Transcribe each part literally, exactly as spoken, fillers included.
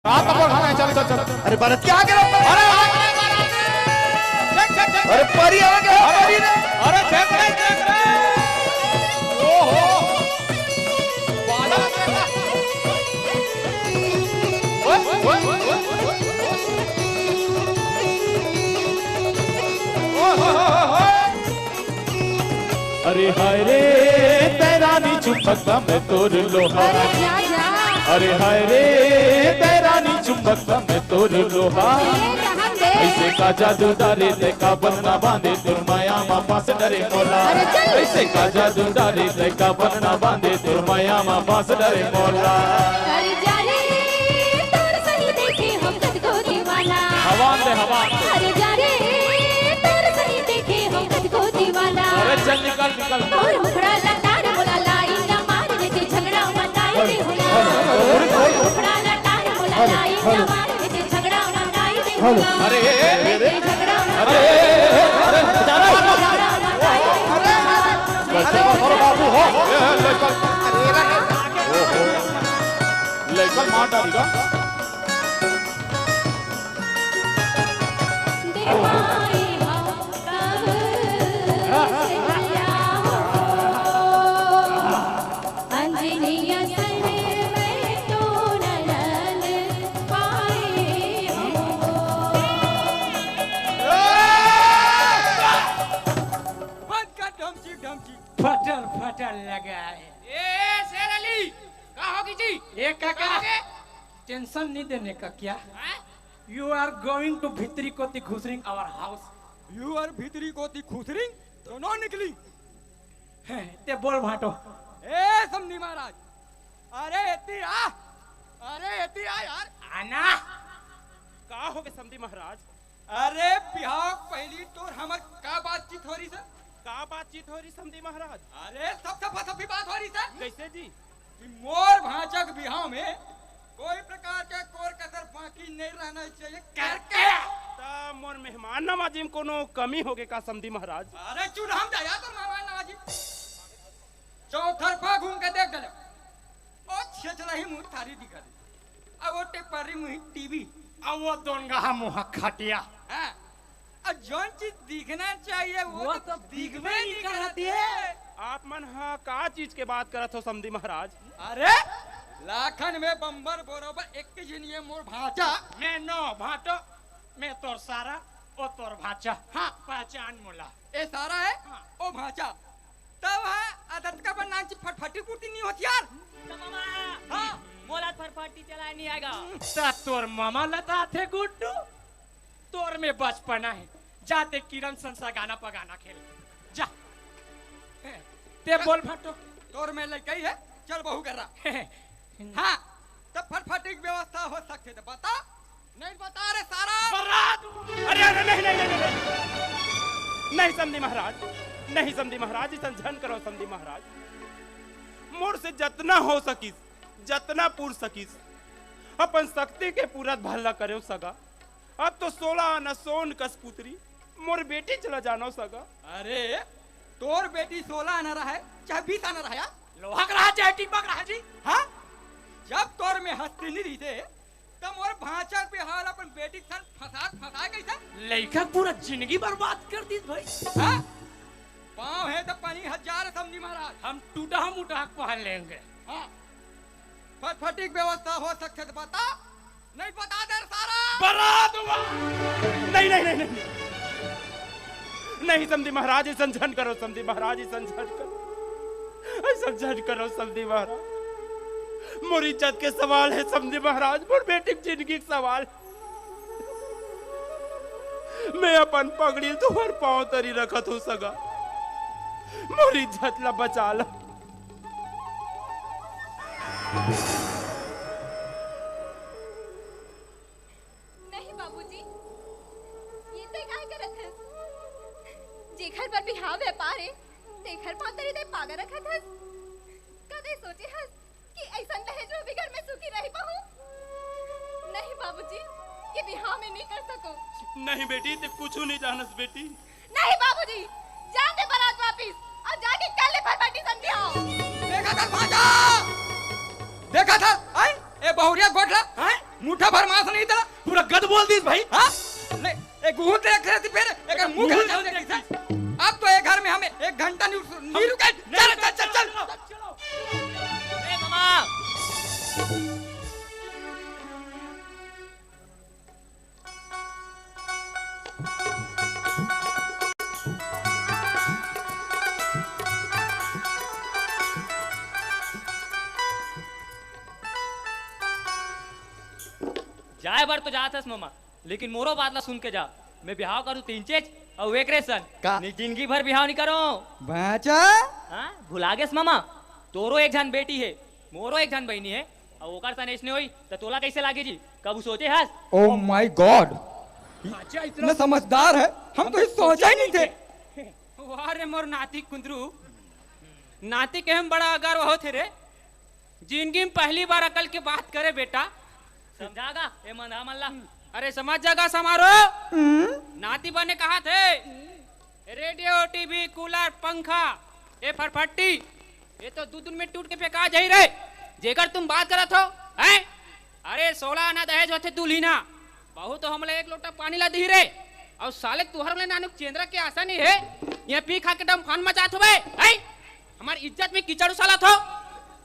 हाथ ऊपर उठाना है, चल, चल, चल। अरे, बारात के आगे रख। अरे, आगे, आगे, आगे। चल, चल, चल, अरे, चल। परी आगे, अरे, परी रे। अरे, देख रे, देख रे। ओहो। बारात देखा। ओए, ओए, ओए, ओए, ओए। ओए, ओए, ओए, ओए। अरे हाय रे, तैरानी चुपका में तोर लोहा। अरे जा, जा। अरे हाय रे, तैरानी चुपका में तोर लोहा। ए, रहन दे। ऐसे का जादू डारे ते का बनना बांधे तोर माया मा पास डरे मोला। अरे चल। ऐसे का जादू डारे ते का बनना बांधे तोर माया मा पास डरे मोला। अरे जा रे, तोर सही देखे हम कतको दीवाना। हवा दे, हवा। अरे जा रे, तोर सही देखे हम कतको दीवाना। अरे चल निकल, निकल। और मुखड़ा लटार बोला लाई ना मार लेके झगड़ा मचाई दे होला। मुखड़ा लटार बोला लाई ना मार लेके झगड़ा मचाई दे होला। अरे, ए, ए, ए, ए, लेके झगड़ा अरे, ए, ए, ए, अरे, बचा रहा। झगड़ा मचाई दे होला। अरे बाबू, हो। ए, ए, लइका। ओहो। लइका मार डाली का? बंद कर ढमची ढमची। फटर फटर लगा है। ए शेर अली, का होगे जी? ए काका, का होगे? Tension नहीं देने का क्या? हैं? You are going to भितरी कोती घुसरिंग our house. You are भितरी कोती घुसरिंग, दोनों निकली। हैं, ते बोल भाटो। ए समधी महाराज, अरे एती आ, अरे एती आ यार। आना। का होगे समधी महाराज? अरे बिहाव पहली तोर हमर का बातचीत हो रही से? का बातचीत हो रही समधी महाराज? अरे सब सफा सफी बात हो रही से। कैसे जी? कि मोर भांचा के बिहाव में कोई प्रकार के कोर कसर बाकी नहीं रहना चाहिए करके। त मोर मेहमान नवाजी में कोनो कमी होगे का समधी महाराज? अरे चुलहम जाया तो मेहमान नवाजी। चौतरफा घूम के देख गले। ओ छेचला ही मुंह थारी दिखा दे। अब वो टेपरी मुंह टीवी। अब वो दोनगाहा मुंह खटिया। हाँ। अब जौन चीज दिखना चाहिए, वो वो तो तो दिखबे दिखबे नहीं नहीं करत करत है। है। आप मन हा का चीज के बात करत हो समधी महाराज? अरे, लाखन में बम्बर बरोबर एक झिन ये मोर भांचा। मैं नो भांटो, मैं तोर सारा, ओ तोर भांचा। हाँ। पहचान मोला। ए सारा है, हाँ। ओ भांचा। तब हा आदत का बन नांची फटफटी पूर्ति नहीं होती यार। तो मामा, हाँ। मोला फटफटी चलाए नहीं आएगा। त तोर मामा लता थे गुड्डू, तोर में बचपना है, जा ते किरण संसा गाना पगाना खेल, जा। ते बोल फटो। तोर में लइका ही है, चल बहू कर रहा। हाँ, त फटफटी के व्यवस्था हो सकथे त बता, नहीं बता रे सारा। बरात। अरे, अरे, नहीं, नहीं, नहीं, नहीं, नहीं। नहीं समधी महाराज, नहीं समधी महाराज, इसन झन करो समधी महाराज। मोर से जतना हो सकिस, जतना पूर सकिस, अपन शक्ति के पूरत भला करेव सगा। अब तो सोला आना सोन कस पुतरी, मोर बेटी चला जानो सगा। अरे, तोर बेटी सोला आना रहे, चाहे बीस आना रहे, लोहा के रहा, चाहे टीपा के रहा जी। हाँ? जब तोर में हस्ती नहीं रहिते, त मोर भांचा के बिहाव ल अपन बेटी के संग फंसा, फंसा कैसे? लइका पूरा जिंदगी बर्बाद कर दीस भाई। हाँ? पाँव है त पानी हजार समधी महाराज। हम टूटा, हम उठा के पहन लेंगे। हाँ। फटफटी के व्यवस्था हो सकथे त बता, नहीं बता दे सारा। बरात हुआ। नहीं, नहीं, नहीं, नहीं। नहीं समधी महाराज, इसन झन करो, समधी महाराज, इसन झन करो। इसन झन करो, समधी महाराज। मोर इज्जत के सवाल है, समधी महाराज, मोर बेटी के जिंदगी के सवाल। मैं अपन पगड़ी ल तुंहर पांव तरी रखत हूं सगा। मोर इज्जत ला बचा ला। नहीं बाबूजी, ये तय काय करत हस? जेखर बर बिहाव व्यापार हे, तेखर पांव तरी तय पागा रखत हस। कदे सोचे हस कि अइसन दहेजवा बिगर मैं सुखी रहि पाहूं? नहीं बाबूजी, ये बिहाव मैं नहीं कर सकूं। नहीं बेटी, ते कुछु नहीं जानस बेटी। नहीं बाबूजी, जान दे बरात वापिस अउ जाके कर ले फरफटी समधी। देखा था भांजा, देखा था, हैं? ए बहुरिया गोठला, हैं? मुठा भर मांस नहीं था, पूरा गद बोल दीस भाई। हाँ? ले, एक गुहू देख रहे थे फिर, एक मुंह मुंह देख रहे थे। अब तो एक घर में हमें एक घंटा नहीं, नहीं रुके। चल, चल, चल, चल। ए मामा। जाए बर तो जात हस मामा, लेकिन मोरो बात ला सुन के जा। मैं बिहाव करूँ तीन चीज अउ एक रेसन। का? नहीं, जिंदगी भर बिहाव नहीं करो। बाचा? हाँ, भुला गेस मामा, तोरो एक झन बेटी है, मोरो एक झन बहिनी है, अउ ओकर सन अइसने होई त तोला कैसे लागे जी? कबू सोचे हस? Oh my God! अच्छा, इतना मैं समझदार है, हम तो ये सोचा ही नहीं थे। वाह रे मोर नाती कुंदरू, नाती के हम बड़ा अगर होत हे रे। जिंदगी में पहली बार अकल के बात करे बेटा। समझा गा ए मंदा मन ला। अरे समझ जागा समारो। हम्म? नाती बने कहा थे, रेडियो, टीवी, कूलर, पंखा, ए फरफट्टी, ये तो दू दिन में टूट के फेंका जाही रे। जेकर तुम बात करत हो, हैं? अरे सोलह आना दहेज होथे दुल्हिना, बहू तो हमला एक लोटा पानी ला दी रे। अउ साले तुहर ले नानू चेंद्रा के आशा नहीं है, ये पी खा के डम फान मचात होबे, हैं? हमार इज्जत में कीचड़ उसालत हो।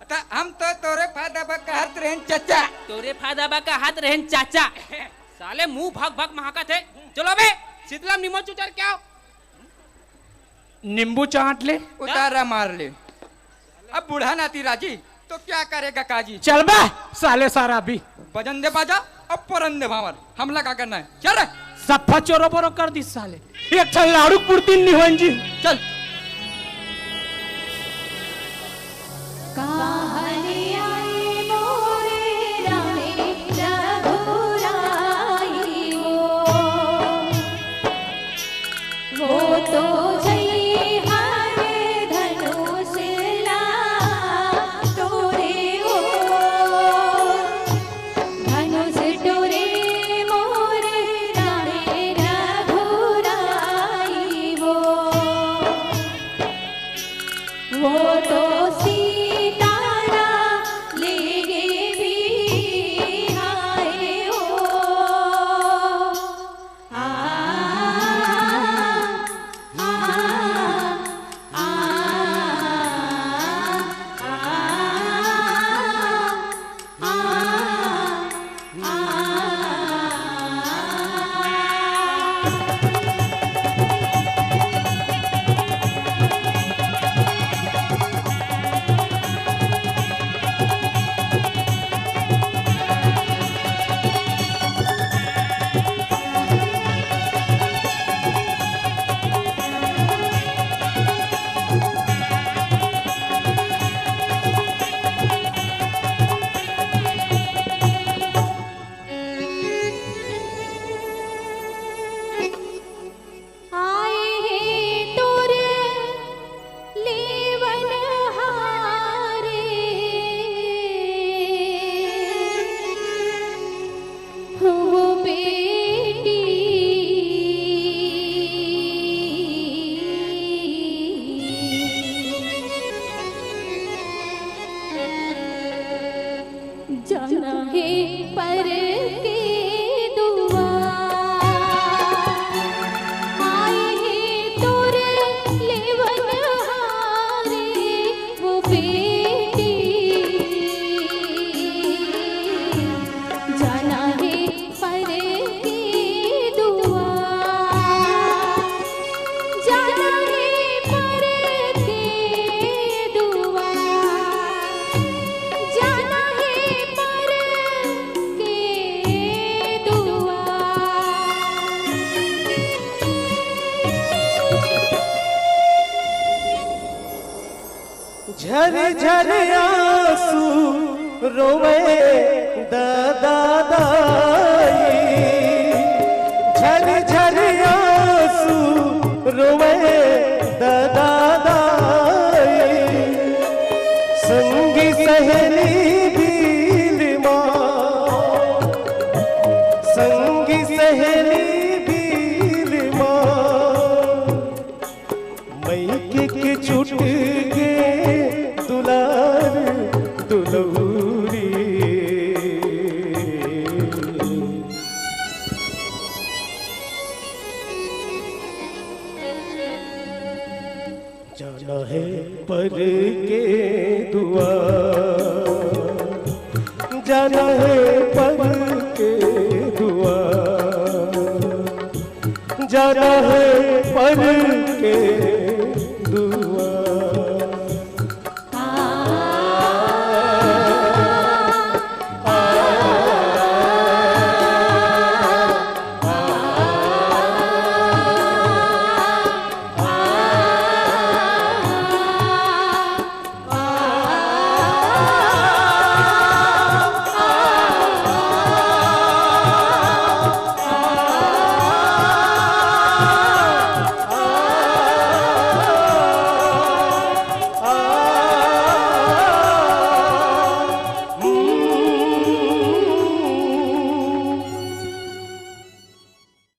त हम तो तोरे फायदा बा कहत रहेन चचा। तोरे फायदा बा कहत रहेन चाचा। साले मुंह भक भक महकत है। चलो बे, शीतलम नींबू चुचर क्या हो? नींबू चाट ले। उतारा मार ले। अब बूढ़ा नाती राजी तो क्या करेगा काजी? चल बे, साले सारा भी। बजन दे बाजा, अब परन दे भावर। हमला का करना है? चल रे। सफा चोरो बोरो कर दी साले। एक ठन लाड़ू पुरती नहीं होन जी। चल। झर झर आंसू रोवे ददा दाई। झर झर आंसू रोवे ददा दाई। संगी सहेली बील मा, संगी सहेली बील मा। मइके के छूट गे दुलार दुलौरी। पर के दुआ, जाना है पर के दुआ, जाना है